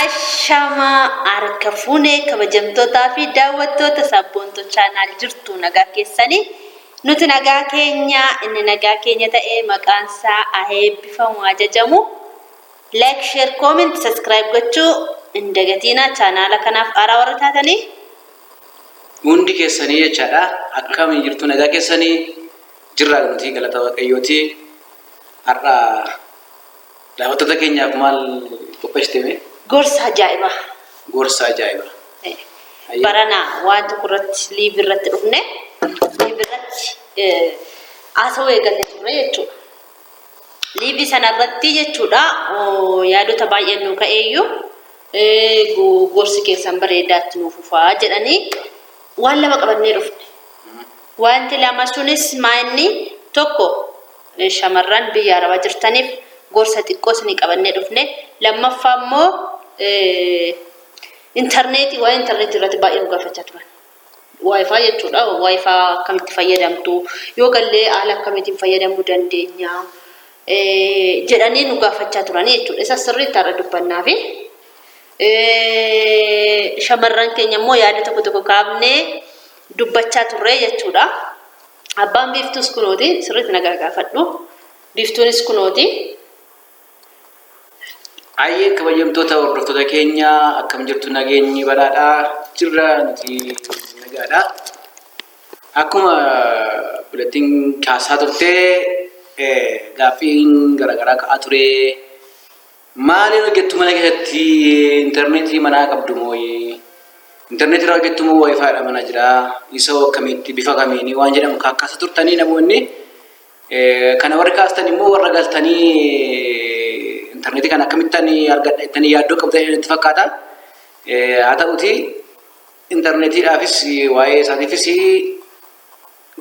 Ashamaa harka fuune kabajamtootaa fi daawwattoota Sabboontoo Channel jirtu nagaa keessanii? Nuti nagaa keenya, inni nagaa keenya ta'e maqaan isaa haa eebbifamu haa jajamu. Like, share, comment, subscribe gochuu hin dagatiinaa chaanaala kanaaf haaraa warri taatanii. Hundi keessanii jechaadha. Akkami jirtu, nagaa keessanii? Jirraa nuti galata Waaqayyooti. Har'a daawwattoota keenyaaf maal qopheessite mee? Gorsa ajaa'ibaa. Gorsa ajaa'ibaa. Barana waan tokko irratti live irratti dhufne, live irratti haasawuu eegalle turre jechuudha. Live sana irratti jechuudha, yaadota baay'een nu ka'eeyyuu, gorsi keessan bareedaatti nuuf fufaa jedhanii waan lama qabannee dhufne. Wanti lama sunis maa inni tokko shamarran biyya arabaa jirtaniif gorsa xiqqoo isinii qabannee dhufne. Lammaffaa immoo intarneetii, waa'ee intarneetii irratti baay'ee nu gaafachaa turan. Wifi jechuudha. Wifi akkamitti fayyadamtu, yoo gallee haala akkamiitiin fayyadamuu dandeenya jedhanii nu gaafachaa turanii jechuudha. Isa sirriitti har'a dubbannaafi. Shamarran keenya immoo yaada tokko tokko kaafnee dubbachaa turre jechuudha. Abbaan Biiftuus kunooti, sirriitti nagaa gaafadhu. Biiftuunis kunooti. Ayyee, kabajamtoota hordoftoota keenya, akkam jirtu? Nageenyi badhaadhaa jirra, nuti nagaadha. Akkuma bulettiin kaasaa turte, gaaffiin garaagaraa ka'aa ture. Maaliin hojjettu mana keessatti? Intarneetii manaa qabdu moo, intarneetii irraa hojjettu moo, wifiidha mana jira isa akkamitti, bifa kamiini waan jedhamu kaakkaasa turtanii namoonni. Kana warri kaastan immoo warra galtanii intarneetii kana akkamittan argadha jettanii yaaddoo qabdan itti fakkaata. Haa ta'uti, intarneetiidhaafis waa'ee isaatiifis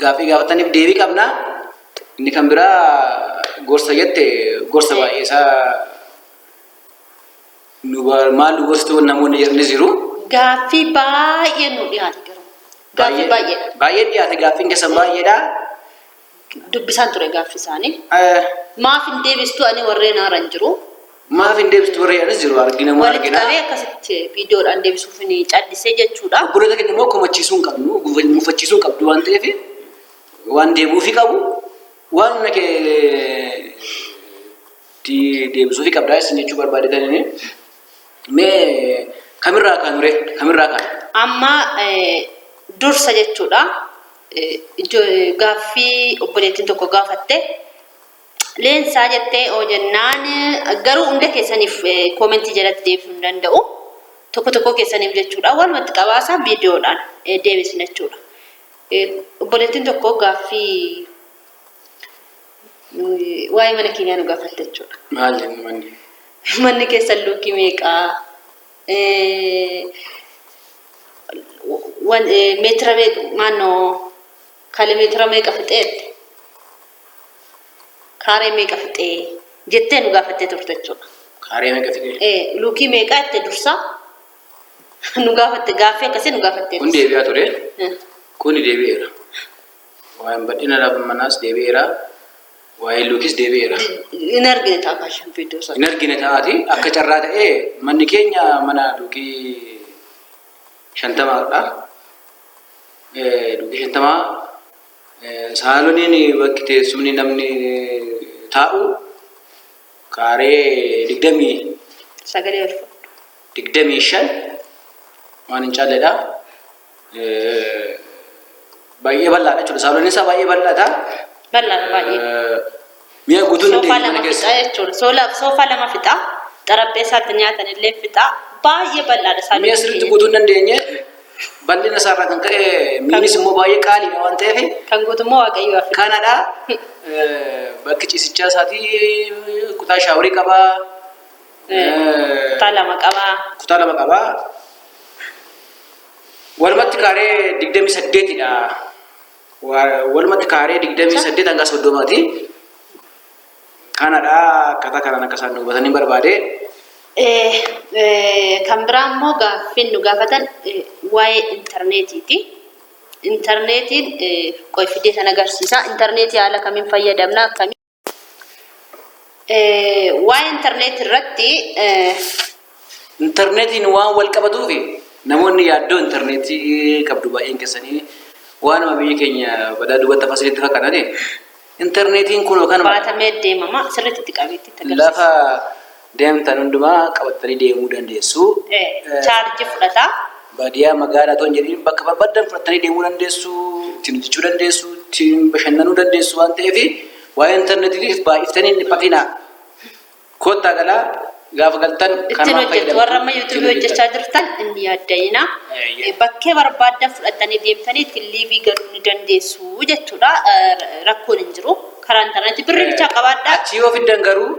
gaaffii gaafataniif deebii qabna. Inni kan biraa gorsa jette, gorsa baay'ee isaa nu maal nu gorsitu namoonni jedhanis jiru. Gaaffii baay'ee nu dhiyaate garuu. Gaaffii baay'eedha. Baay'ee dhiyaate, gaaffiin keessan baay'eedha. Dubbisaan ture gaaffii isaanii. Maaf hin deebistu ani warreen haaran jiru. Maaf hin deebistu warreen anis jiru, argina moo Walitti argina. qabee akkasitti viidiyoodhaan deebisuuf ni callisee jechuudha. Obboloota keenya immoo komachiisuu hin qabnu, mufachiisuu hin qabdu waan ta'eef, waan deebi'uufi qabu, waan humna kee deebisuufi qabdaa isin jechuu barbaadetanii. Mee kamirraa kaanure, kamirraa kaanu? Amma dursa jechuudha. Gaaffii obboleettiin tokko gaafatte. Leensaa jettee oo jennaan, garuu hunda keessaniif koomentii jalatti deebisuu hin danda'u. Tokko tokko keessaniif jechuudha. Walumatti qabaasaa viidiyoodhaan deebisna jechuudha. Obboleettiin tokko gaaffii waa'ee mana keenyaa nu gaafatte jechuudha. Maal jennu manni? Manni keessan luukii meeqaa? Meetira meeqa, maannoo kalee meetira meeqa fixeette? Kaaree meeqa fixee jettee nu gaafattee turte jechuudha. Kaaree meeqa fixee? Luukii meeqaa jette dursa nu gaafatte, gaaffii akkasii nu gaafattee. Kun deebi'aa ture. Kuni deebi'eera. Waa'een bal'ina lafa manaas deebi'eera. Waa'een luukis deebi'eera. Hin argine ta'a kaashan viidiyoo sana. Hin argine ta'aati. Akka carraa ta'ee manni keenya mana luukii 50dha. Luukii 50, saaloniin bakki teessumni namni taa'u kaaree digdamii Sagalee ol fudhu. 25 waan hin caalledha. Baay'ee bal'aadha jechuudha. Saaloniin isaa baay'ee bal'aadha. Bal'aadha baay'ee. Mi'a guutuun Soofaa dandeenya mana lama keessa. fixa jechuudha. Soofaa lama fixa. Xarapheessaatti nyaatan illee fixa. Baay'ee bal'aadha saalooniin Mi'a sirriitti keenya. guutuu hin dandeenye. Bal'ina isaarraa kan ka'e, miinis immoo baay'ee qaaliidha waan ta'eef. Kan guutummaa Waaqayyoo hafe. Kanadha. Bakki ciisichaa isaatii kutaa shaaworii qaba. Kutaa lama qaba. Kutaa lama qaba. Walumatti kaaree 28dha. Walumatti kaaree 28 hanga 30ti. Kanadha, akkaataa kanaan akka isaan hubatanii barbaade. Kan biraa immoo gaaffiin nu gaafatan waa'ee intarneetiiti. Intarneetiin qoy fidee san agarsiisa. Intarneetii haala kamiin fayyadamna, akkamiin? Waa'ee intarneetii irratti Intarneetiin waan wal qabatuufi namoonni yaaddoo intarneetii qabdu baay'een keessanii waanuma biyyi keenya badaa duubatti hafaa isinitti fakkaata. Intarneetiin kun kanuma Baatamee deemama sirriitti itti qabeetti itti agarsiisa. Lafa deemtan hundumaa qabattanii deemuu dandeessu. Chaarjii fudhata. Baadiyyaa magaalaa otoo hin jedhin bakka barbaaddan fudhattanii deemuu dandeessu, ittiin hojjechuu dandeessu, ittiin bashannanuu dandeessu waan ta'eef waa'ee intarneetiitiif baay'iftanii hin dhiphatinaa. Kottaa galaa gaafa galtan Ittiin kanumaan hojjettu warra amma fayyadamtu yuutuubii ittiin hojjechaa hojjettan. jirtan hin yaadda'ina. Eeyyee. Bakkee barbaaddan fudhattanii deemtanii ittiin liivii galuu ni dandeessu jechuudha. Rakkoon hin jiru. Karaa intarneetii birrii bichaa qabaadhaa. Achi yoo fiddan garuu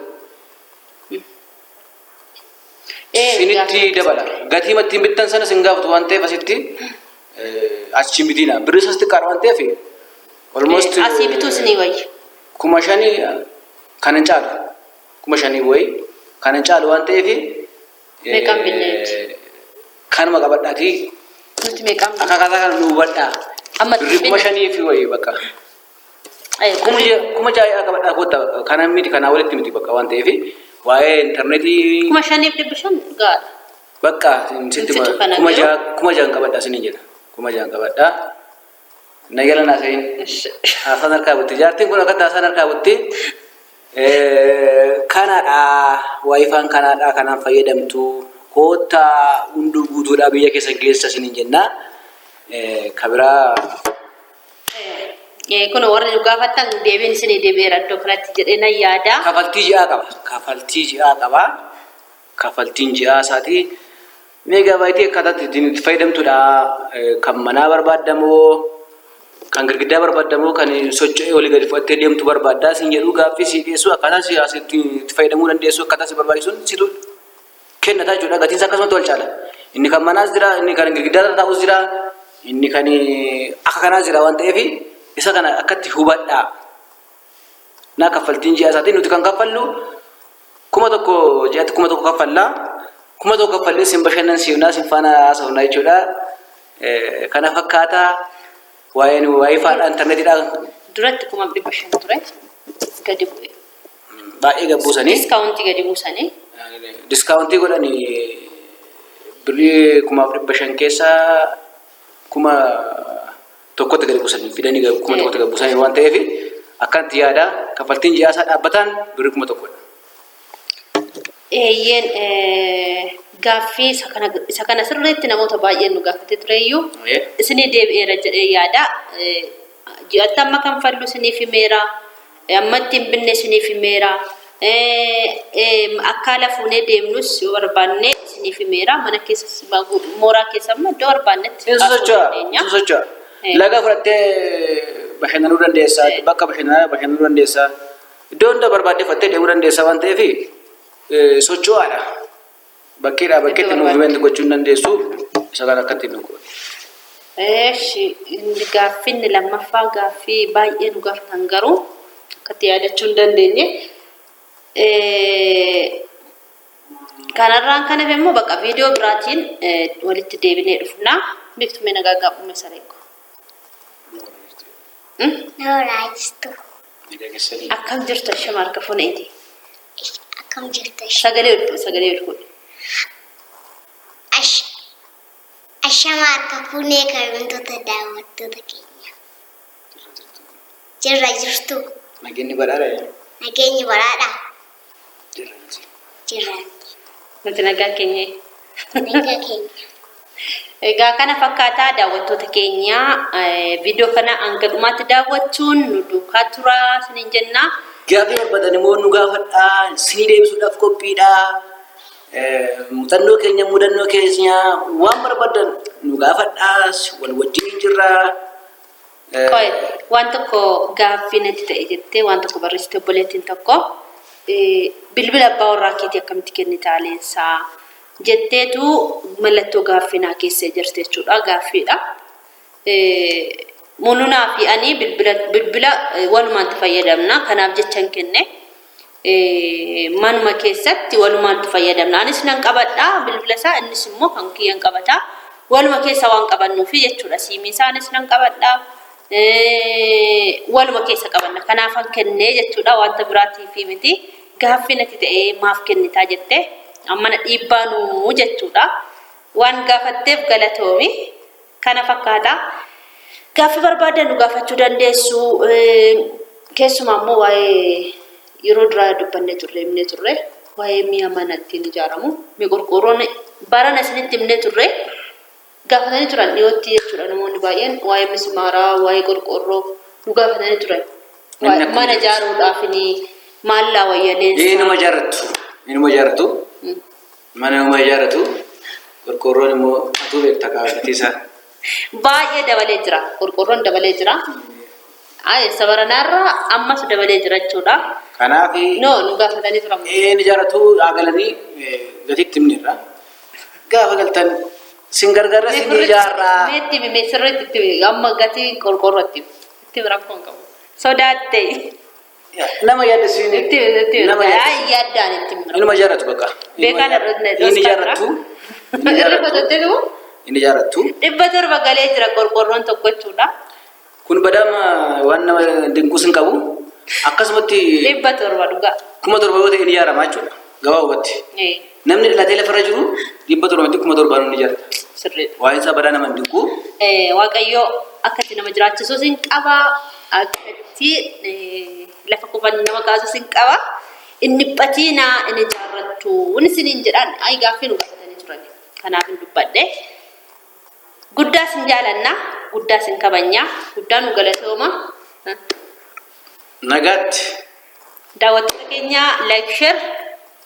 sinitti dabala. Gatii ittiin bittan sana sin gaafatu waan ta'eef asitti achi hin bitina. Birri isas xiqqaadha waan ta'eef almost Asii bituu isinii wayya. 5,000 kan hin caalu. 5,000 wayi kan hin caalu waan ta'eef Meeqaan binne nuti? Kanuma qabadhaatii Nuti meeqaan binne? akka akkaataa kana nu hubadhaa. Amma Birrii binne. 5,000 fi wayii bakka. 6,000 qabadhaa kottaa kana miti kanaa walitti miti bakka waan ta'eef waa'ee intarneetii 5,500 gaadha. Bakka sitti Hin fixu kana kuma garuu. ja'a 6,000 qabadhaa isiniin jedha. 6,000 qabadhaa. Na jala naa se'in. Haasaan harkaa butti. Jaartiin kun akkatti haasaan harkaa butti. Kanadha waayifaan kanadha kanaan fayyadamtu koottaa hunduu guutuudha biyya keessan keessa isiniin jenna. Kabiraa Kun warri nu gaafattan deebiin isinii deebi'eera iddoo kanatti jedhee nan yaada. Kafaltii ji'aa qaba. Kafaltii ji'aa qaba. Kafaltiin ji'aa isaatii meegaabaayitii akkaataa ittiin itti fayyadamtudha. Kan manaa barbaaddamoo kan girgiddaa barbaaddamoo kan socho'ee olii gadi fudhattee deemtu barbaaddaa siin jedhu gaaffii sii dhiyeessu akkaataa si asitti itti fayyadamuu dandeessu akkaataa si barbaachisuun situ kennataa jechuudha. Gatiin isaa akkasumatti wal caala. Inni kan manaas jira, inni kan girgiddaa irra taa'us jira, inni kan akka kanaas jira waan ta'eef isa kana akkatti hubadhaa. Naa kaffaltiin ji'a isaatiin nuti kan kaffallu 1,000 ji'atti 1,000 kaffalla. 1,000 kaffallee sin bashannansiifnaa sin faana haasofna jechuudha. Kana fakkaataa waa'een waayifaadha intarneetiidha. Duratti 5,500 ture gadi bu'e. Baay'ee gad buusanii. Diskaawuntii gadi buusanii. Diskaawuntii godhani birrii 5,500 keessaa 1,000tti gadi buusanii fidanii 1,000tti gadi buusanii waan ta'eef akkanatti yaada kaffaltiin ji'aa isaa dhaabbataan birrii 1,000dha. Eeyyeen gaaffii isa kana isa kana sirriitti namoota baay'een nu gaafatee tureyyuu isinii deebi'eera jedhee yaada. Ji'atti amma kanfallu isiniif himeera. Amma ittiin binne isiniif himeera. Akka ala fuunee deemnus yoo barbaanne isiniif himeera. Mana keessa mooraa keessa amma iddoo barbaannetti Hin kaasuu socho'a. dandeenya. Hin socho'a. Laga fudhattee bashannanuu dandeessa. Bakka bashannanaa bashannanuu dandeessa. Iddoo hunda barbaaddee fudhattee deemuu dandeessa waan ta'eef socho'aadha. Bakkeedhaa bakkeetti Iddoo barbaadde. movement gochuu hin dandeessu. Isa kana akkatti nu godhe. Eshi inni gaaffinni lammaffaa gaaffii baay'ee nu gaafatan garuu akkatti yaadachuu hin dandeenye. Kanarraan kan hafe immoo bakka viidiyoo biraatiin walitti deebinee dhufna. Biiftuu mee nagaa gaafhume sareeko. Nooraa jirtu. Nagaa keessanii. Akkam jirtu ashama harka funeeti. Akkam jirtu? Sagalee ol fuudhi sagalee ol fuudhi. Ashama harka fuunee kabajamtoota daawwattoota keenya. Jirra jirtu. Nageenyi badhaadha. Nageenyi badhaadha. Jirra nuti. Jirra nuti. Nuti nagaa keenya. Nagaa keenya. Egaa kana fakkaataa daawwattoota keenya viidiyoo kana hanga dhumaatti daawwachuun nu duukaa turaa isiniin jenna. Gaaffii barbaadan immoo nu gaafadhaa, isinii deebisuudhaaf qophiidha. Muuxannoo keenya, mudannoo keenya waan barbaadan nu gaafadhaa, wal wajjin jirra. Qoy waan tokko gaaffii natti ta'e jettee waan tokko barreessite obboleettiin tokko bilbila abbaa warraa keetii akkamitti kennitaa leensaa jetteetu mallattoo gaaffii naa keessee jirti jechuudha gaaffiidha. Mulunaa fi ani bilbila bilbila walumaatti fayyadamna kanaaf jechan kenne. Manuma keessatti walumaan itti fayyadamna. Anis nan qabadha bilbila isaa innis immoo kan kiyyan qabata. Waluma keessa waan qabannuufi jechuudha. Siimii isaa anis nan qabadha. Waluma keessa qabanna. Kanaafan kennee jechuudha wanta biraatiifi miti. Gaaffii natti ta'ee maaf kennitaa jette. Ammana dhiibbaa nuu jechuudha. Waan gaafatteef galatoomi. Kana fakkaata. Gaaffii barbaaddan nu gaafachuu dandeessu. Keessumaa immoo waa'ee yeroo duraa dubbannee turre himnee turre waa'ee mi'a mana ittiin ijaaramu mi'a qorqoorroon barana isinitti himnee turre gaafatanii turan dhiyootti jechuudha namoonni baay'een waa'ee mismaaraa waa'ee qorqoorroo nu gaafatanii turan. Namni akkuma Mana jedhu. ijaaruudhaaf ni maallaa wayyaleensa. Inuma ijaarrattu. Inuma ijaarrattu. Mana inuma ijaarratu. Qorqoorroon immoo atuu beekta kaa gatii isaa. Baay'ee dabalee jira. Qorqoorroon dabalee jira. Ay, isa baranaarraa ammas dabalee jira jechuudha. Kanaaf No, nu gaafatanii turan. een ijaarratu haa galanii gatiitti himneerra. Gaafa galtan sin gargaarra sin ijaarraa. Mee itti himi, mee sirriitti itti himi. Amma gatii qorqoorroo itti himi. Itti himi rakkoo hin qabu. Sodaatte. Nama yaaddessuun Itti himi, itti himi. nama Ay, yaaddessu. yaaddaan itti himi. Inuma ijaarratu bakka. Beekaan Inni ijaarrattu. Inni Irra ijaarrattu. qotattee jiru. Inni ijaarrattu. 700 galee jira qorqoorroon tokko jechuudha. Kun badaama waan nama dinquus hin qabu. Akkasumatti 700 dhugaa. 7,000 yoo ta'e ni ijaarama jechuudha. Gabaabumatti. Namni dhalatee lafarra jiru 700 miti 7,000 ni ijaarata. Sirriidha. Waa'een isaa badaa nama hin dinqu. Waaqayyo akkatti nama jiraachisus hin qaba. Akkatti lafa kufan nama kaasus hin qaba. Inni dhiphatinaa inni ijaarrattu inni isiniin jedhaan ay gaaffii nu gaafatanii turan. Kanaaf hin dubbadhe. Guddaa sin jaalanna, guddaa sin kabanya, guddaa nu galatooma. Nagaatti. Daawwattoota keenya like, share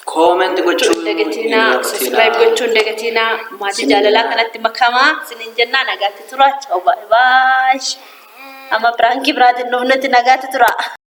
Comment gochuu hin dagatinaa, subscribe gochuu hin dagatinaa. Maatii jaalalaa kanatti makamaa isiniin jennaa nagaatti turaa. Ciao bye bye. Amma piraankii biraatiin dhufnetti nagaatti turaa.